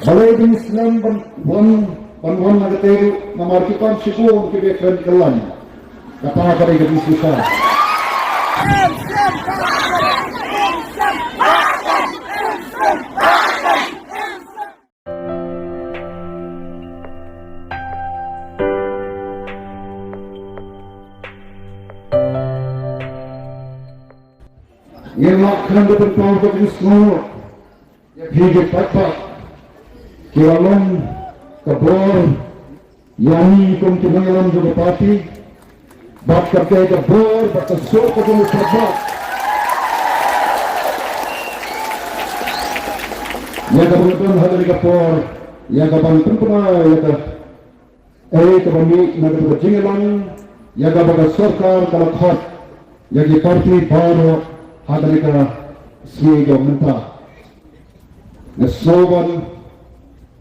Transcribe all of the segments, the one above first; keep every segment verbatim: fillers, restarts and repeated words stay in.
Balei ba ngi slem ban wan, ban wan na katei ruh, namar ki pan shibun kiba kren kyllaiñ. Kata ka dei ka jingshisha. Ngin lah khlem da pynpaw ka jingsngew ïa phi ki paidbah kiba long ka bor ïa ngi kum ki nongïalam jong ka party, bad ka dei ka bor bad ka suk ka jong u paidbah ïa kaba ngi don ha kane ka por, ïa kaban pynpaw ïa ka Ei, kaba mih na kata ka jingïalang ïa kaba ka sorkar ka la khot ïa ki party baroh ha kane ka sngi jong mynta. Nga sngew ban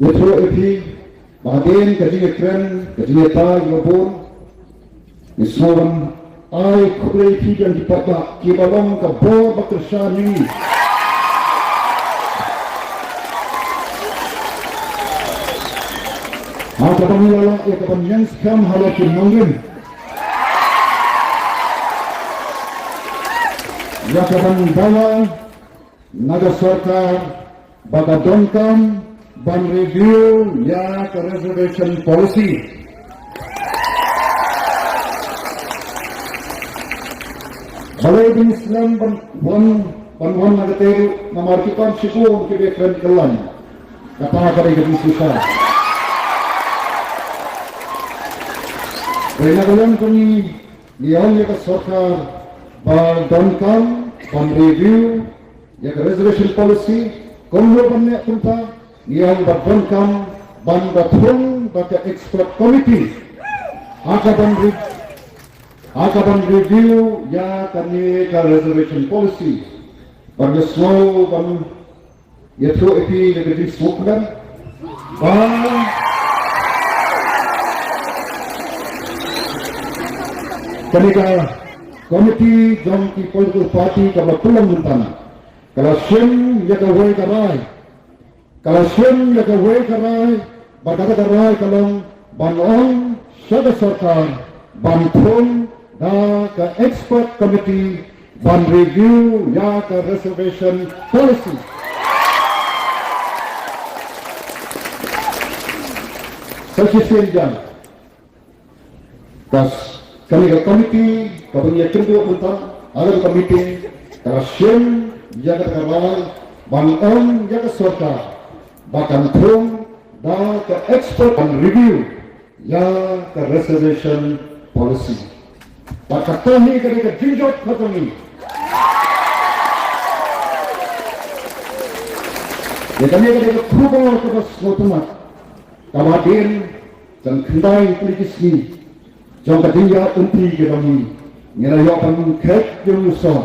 ïathuh ïa phi ba hadien ka jingïakren, ka jingïatai kaba bun, nga sngew ban ai khublei ïa phi ki paidbah kiba long ka bor ba kyrshan ïa ngi. Ha kaba ngi la lah ïa kaban ïeng skhem ha la ki nongrim, ïa kaban dawa na ka sorkar ba ka donkam ban review ïa ka reservation policy. Balei ba ngi slem ban wan, ban wan na katei ruh, namar ki pan shibun kiba kren kyllaiñ. Kata ka dei ka jingshisha. Hynrei na ka liang jong ngi, ngi ong ïa ka sorkar ba donkam ban review ïa ka reservation policy, kumno ban leh kumta, ngi ong ba donkam ban da thung da ka expert committee ha kaban re-, ha kaban review ïa kane ka reservation policy. Bad nga sngew ban ïathuh ïa phi da ka jingsngewkmen ba kane ka committee jong ki political party kaba pynlong mynta ka la shim ïa kawei ka rai, ka la shim ïa kawei ka rai, bad kata ka rai ka long ban ong sha ka sorkar ban thung da ka expert committee ban review ïa ka reservation policy. Sa shisien jan ka, kane ka committee kaba ngi ïakynduh mynta ha kane ka meeting ka la shim ïa kata ka rai ban ong ïa ka sorkar ba kan thung da ka expert ban review ïa ka reservation policy. Bad kata hi ka dei ka jingjop ka jong ngi. Ïa kane ka dei ka khubor kaba sngewtynnat kaba hadien jong khyndai tylli ki sngi jong ka jingïaid lynti ka jong ngi, ngi la ïoh ban khet jingmynsong